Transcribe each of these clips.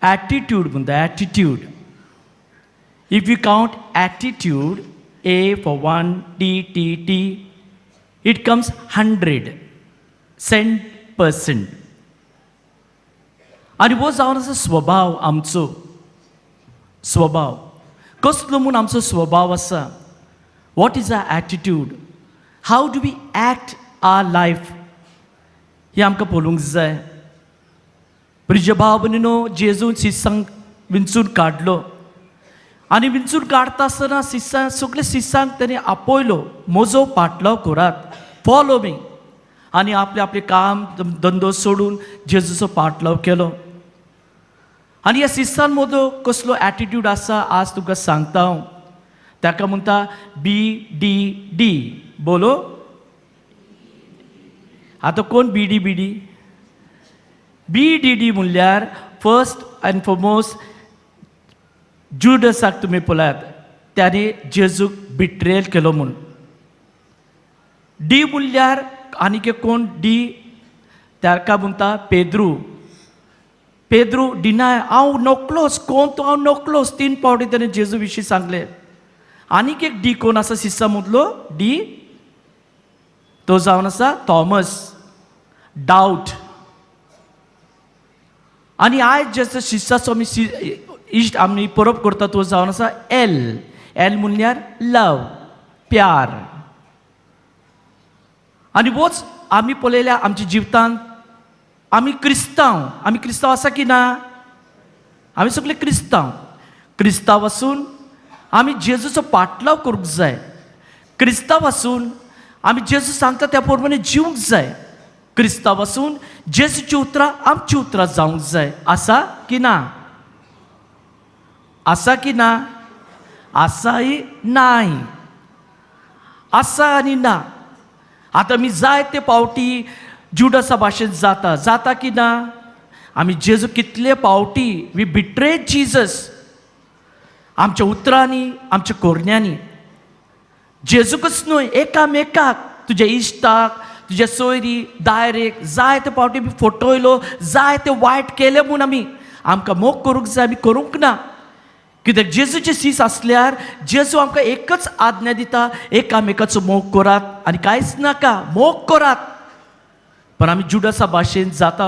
Attitude म्हणटा, attitude. If you count attitude, A for one, T T T, it comes 100 cent percent. आनी हो जावन आसा स्वभाव. आमचो स्वभाव कसलो म्हूण आमचो स्वभाव आसा? What is our attitude? How do we act our life? हें आमकां पळोवंक जाय. प्रिय भाव भयणीनो, जेजून शिसांक विंचून काडलो आनी विंचून काडटा आसतना शिसां, सगळे शिसांक तेणी आपयलो, म्हजो पाटलाव करात, follow me. आनी आपलें आपलें काम धंदो सोडून जेजूचो पाटलाव केलो. आनी ह्या शिसान मदो कसलो एटिट्यूड आसा, आज तुका सांगता हांव. ताका म्हणटा बी डी डी. बोलो आतां, कोण B D B D? B D D म्हणल्यार फर्स्ट अँड फॉरमोस्ट जुडसाक तुमी पळयात, त्याने जेजूक बिट्रेल केलो म्हूण. डी म्हणल्यार आनीक एक कोण डी? ताका म्हणटा पेद्रू. पेद्रू डिनाय, हांव नकळोच कोण तो, हांव नकळोच. तीन पावटी ताणें जेजू विशीं सांगलें. आनीक एक डी कोण आसा शिसा मदलो डी? तो जावन आसा थॉमस, डावट. आनी आयज जे शिसाचो आमी इश्ट आमी परब करता, तो जावन आसा एल. एल म्हणल्यार लव, प्यार. आनी होच आमी पळयल्या आमच्या जिवितांत. आमी क्रिस्तांव, आमी क्रिस्तांव आसा की ना? आमी सगळे क्रिस्तांव. क्रिस्तांव आसून आमी जेजूचो पाटलाव करूंक जाय. क्रिस्तांव आसून आमी जेजू सांगता त्या प्रमाणे जिवंक जाय. क्रिस्तांव आसून जेजूची उतरां आमची उतरां जावंक जाय. आसा की ना? आसा की ना? आसाय नाय? आसा आनी ना. आतां आमी जायते पावटी जुडसा भाशेन जाता. जाता की ना? आमी जेजू कितले पावटी we betray Jesus आमच्या उतरांनी, आमच्या कोरण्यांनी. जेजूकच न्हय, एकामेकाक, तुज्या इश्टाक, तुज्या सोयरी दायरेक जायते पावटी आमी फटयलो, जायते वायट केलें म्हूण. आमी आमकां मोग करूंक जाय, आमी करूंक ना. कित्याक जेजूचे सीस आसल्यार जेजू आमकां एकच आज्ञा दिता, एकामेकाचो मोग करात आनी कांयच नाका, मोग करात. पण आमी जुडसा भाशेन जाता.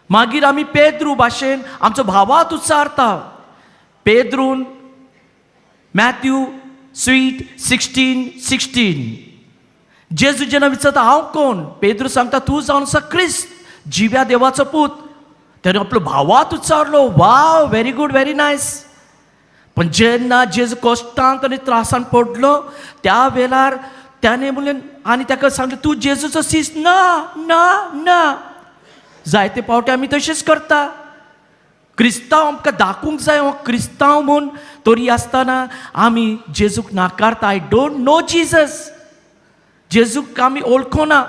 मागीर आमी पेद्रू भाशेन आमचो भावार्थ उच्चारता. पेद्रून मॅथ्यू स्वीट 16:16, जेजू जेन्ना विचारता, हांव कोण? पेद्रू सांगता, तूं जावन आसा क्रिस्त, जिव्या देवाचो पूत. तेणे आपलो भावार्थ उच्चारलो. Wow, very good, very nice. पण जेन्ना जेजू कश्टांत आनी त्रासान पडलो, त्या वेळार त्याने म्हणलें आनी ताका सांगलें, तूं जेजूचो सीस ना, ना, ना. जायते पावटी आमी तशेंच करता. क्रिस्तांव आमकां दाखोवंक जाय हो क्रिस्तांव म्हूण, तरी आसतना आमी जेजूक नाकारता. I don't know Jesus. जेजूक आमी वळखोना.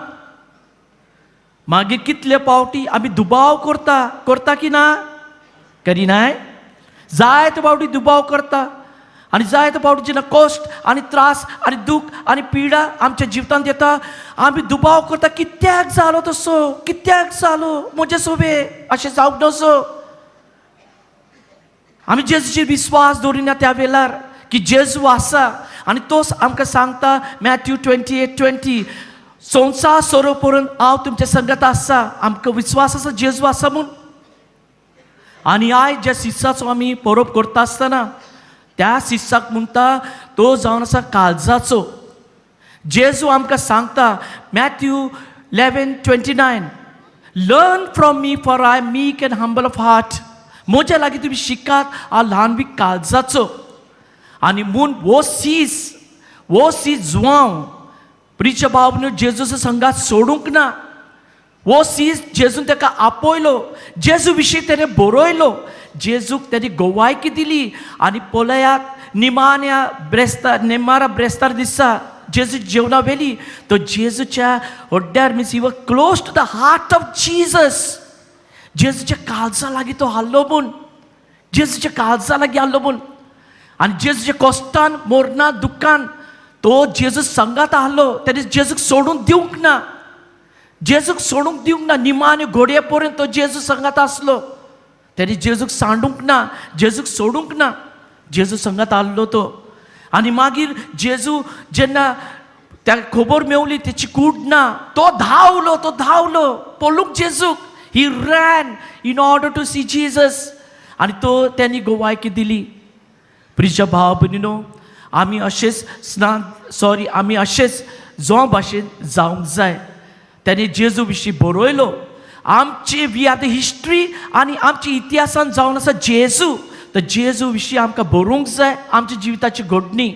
मागीर कितले पावटी आमी दुबाव करता. करता की ना? करिनाय? जायते पावटी दुबाव करता. आनी जायते पावटी जेन्ना कश्ट आनी त्रास आनी दूख आनी पिडा आमच्या जिवितांत येता, आमी दुबाव करता, कित्याक जालो तसो? कित्याक जालो म्हजे सोबे? अशें जावंक नजो. आमी जेजूचेर विस्वास दवरिना त्या वेळार की जेजू आसा आनी तोच आमकां सांगता, मॅथ्यू 28:20, संवसार सोरो पर्यंत हांव तुमच्या संगत आसा. आमकां विस्वास आसा जेजू आसा म्हूण. आनी आयज ज्या शिसाचो आमी परब करता आसतना, त्या शिसाक म्हणटा तो जावन आसा काळजाचो. जेजू आमकां सांगता, Matthew 11:29, "Learn from me, for I meek and humble of heart." म्हज्या लागीं तुमी शिकात, हांव ल्हान बी काळजाचो. आनी म्हूण हो सीस, हो सीस जुवांव, प्रिय भाव, जेजूचो संगात सोडूंक ना. हो सीस जेजून ताका आपयलो. जेजू विशीं तेणें बरयलो, जेजूक तेणी गोवायकी दिली. आनी पळयात, निमाण्या ब्रेस्तार, निमारा ब्रेस्तार दिसा जेजू जेवणा वेली तो जेजूच्या हड्ड्यार, means he was close to the heart of Jesus. जेजूच्या काळजा लागीं तो हाडलो म्हूण, जेजूच्या काळजा लागीं हाडलो म्हूण. आनी जेजूच्या कश्टान, मोरना, दुख्खान तो जेजू संगात आहलो. तेणे जेजूक सोडून दिवंक ना, जेजूक सोडूंक दिवंक ना. निमाणे घोडये पर्यंत तो जेजू संगात आसलो. तेणी जेजूक सांडूंक ना, जेजूक सोडूंक ना, जेजू संगात आहलो तो. आनी मागीर जेजू जेन्ना त्या खबर मेवली तेची कूड ना, तो धांवलो, तो धांवलो पळोवंक जेजूक. He ran in order to see Jesus. आनी तो त्यांनी गोवायकी दिली. प्रिजा भाव भयणीनो, आमी अशेंच स्नान, सॉरी, आमी अशेंच जो भाशेन जावंक जाय. तेणी जेजू विशीं बरयलो. आमची, we are the history आनी आमच्या इतिहासान जावन आसा जेजू. तर जेजू विशीं आमकां बरोवंक जाय. आमच्या जिविताची घडणी,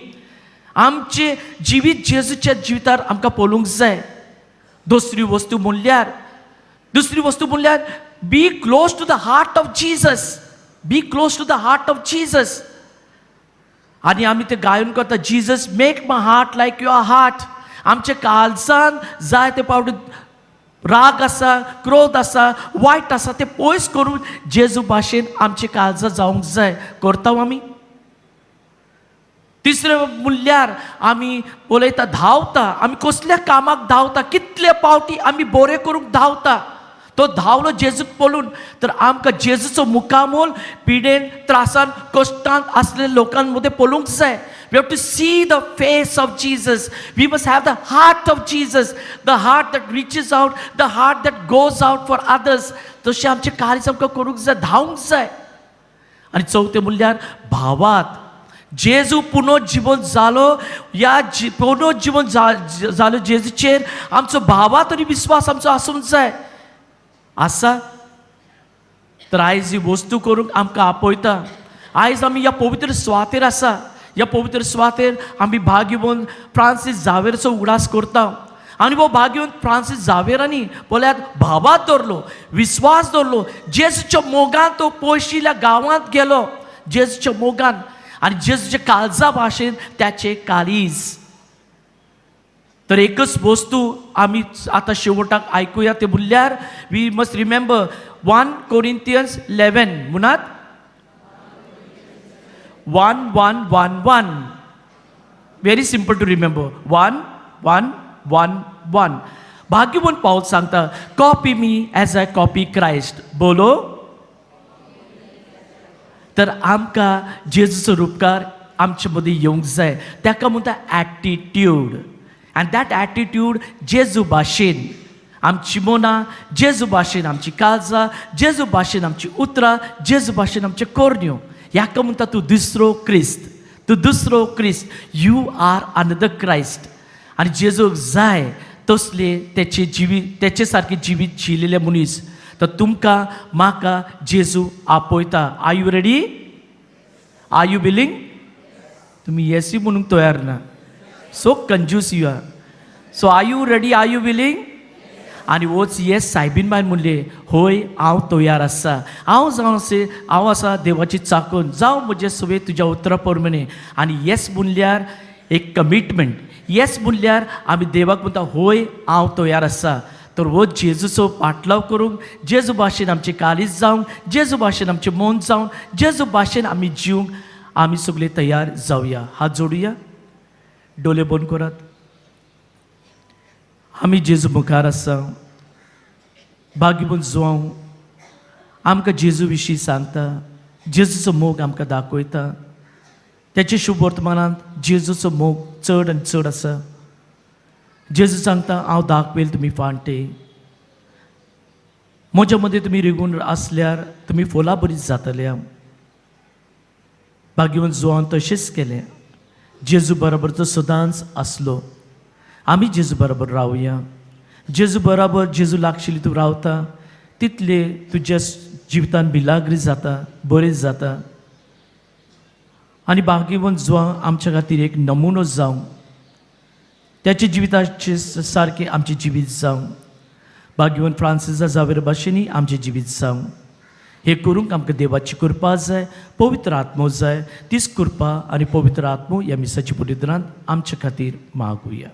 आमचें जिवीत जेजूच्या जिवितार आमकां पळोवंक जाय. दुसरी वस्तू म्हणल्यार be close to the heart of Jesus, be close to the heart of Jesus. आनी आमी ते गायन करता, "Jesus, make my heart like your heart." आमच्या काळजान जाय ते पावटी राग आसा, क्रोध आसा, वायट आसा, ते पयस करून जेजू भाशेन आमचे काळजां जावंक जाय. करता आमी? तिसरें म्हणल्यार आमी उलयता, धांवता. आमी कसल्या कामाक धांवता? कितले पावटी आमी बरें करूंक धांवता? तो धांवलो जेजूक पळोवन. तर आमकां जेजूचो मुखामोल पिडेन, त्रासान, कश्टांत आसलेल्या लोकां मदें पळोवंक जाय. We have to see the face of Jesus. We must have the heart of Jesus, the heart that reaches out, the heart that goes out for others. तशें आमचें कार्य आमकां करूंक जाय, धांवंक जाय. आनी चवथें म्हणल्यार भावार्त. जेजू पुनर्जिवन जालो, ह्या पुनर्जिवन जालो जेजूचेर आमचो भावार्त आनी विस्वास आमचो आसूंक जाय. आसा? तर आयज ही वस्तू करूंक आमकां आपयता. आयज आमी ह्या पवित्र सुवातेर आसा. ह्या पवित्र सुवातेर आमी भाग्यवंत फ्रांसीस जावेरचो उगडास करता. आनी हो भाग्यवंत फ्रांसीस जावेरांनी पळयात, भावार्त दवरलो, विस्वास दवरलो. जेजूच्या मोगान तो पयशिल्ल्या गांवांत गेलो, जेजूच्या मोगान आनी जेजूच्या काळजा भाशेन त्याचे काळीज. तर एकच वस्तू आमी आतां शेवटाक आयकुया, ते म्हणल्यार we must remember 1 Corinthians 11. म्हणात, 1 1 1 1. Very simple to remember, 1 1 1 1. भाग्यवंत पावल सांगता, "Copy me as I copy Christ." बोलो. तर आमकां जेजूचो रुपकार आमचे मदीं येवंक जाय. ताका म्हणटा एटिट्यूड. आनी that attitude, जेजू भाशेन आमची मनां, जेजू भाशेन आमची काळजां, जेजू भाशेन आमची उतरां, जेजू भाशेन आमच्यो करण्यो. ह्याका म्हणटा तूं दुसरो क्रिस्त, तूं दुसरो क्रिस्त. You are another Christ. आनी जेजूक जाय तसले तेचे जिवीत, तेचे सारकें जिवीत जियेलेले मनीस. तर तुमकां म्हाका जेजू आपयता. Are you ready? Are you willing? तुमी येसी म्हणूंक तयार ना. सो कंजूस you are. So are you ready? Are you willing? आनी वच येस सायबीन बायन म्हणले, "होय, हांव तयार आसा. हांव जावन असे हांव आसा देवाची चाकून, जावं म्हजे सवे तुज्या उतरा प्रमाणे." आनी येस म्हणल्यार एक कमिटमेंट. येस म्हणल्यार आमी देवाक म्हणटा, "होय, हांव तयार आसा." तर हो जेजूचो पाटलाव करूंक, जेजू भाशेन आमचें काळीज जावंक, जेजू भाशेन आमचें मन जावंक, जेजू भाशेन आमी जिवंक आमी सगळे तयार जावया. हात जोडुया, डोळे बंद करात. आमी जेजू मुखार आसा. भाग्यवंत जुवांव आमकां जेजू विशीं सांगता, जेजूचो मोग आमकां दाखयता. त्याच्या शुभ वर्तमानांत जेजूचो मोग चड आनी चड आसा. जेजू सांगता, "हांव दाखवेल तुमी फांटे. म्हज्या मदीं तुमी रिगून आसल्यार तुमी फुलां बरीं जातले." भाग्यवंत जुवान तशेंच केलें. जेजू बरोबर तो सदांच आसलो. आमी जेजू बरोबर रावया. जेजू बराबर, जेजू लागशिल्ली तूं रावता तितले तुज्या जिवितान मिलाग्री जाता, बरें जाता. आनी भाग्यवंत जुवांव आमच्या खातीर एक नमुनो जावं. त्याच्या जिविताचे सारकें आमचें जिवीत जावं. भाग्यवंत फ्रांसिसा जावेर भाशेनी आमचें जिवीत जावं. हें करूंक आमकां देवाची कृपा जाय, पवित्र आत्मो जाय. तीच कृपा आनी पवित्र आत्मो ह्या मिसाच्या पुनरुद्धारांत आमचे खातीर मागुया.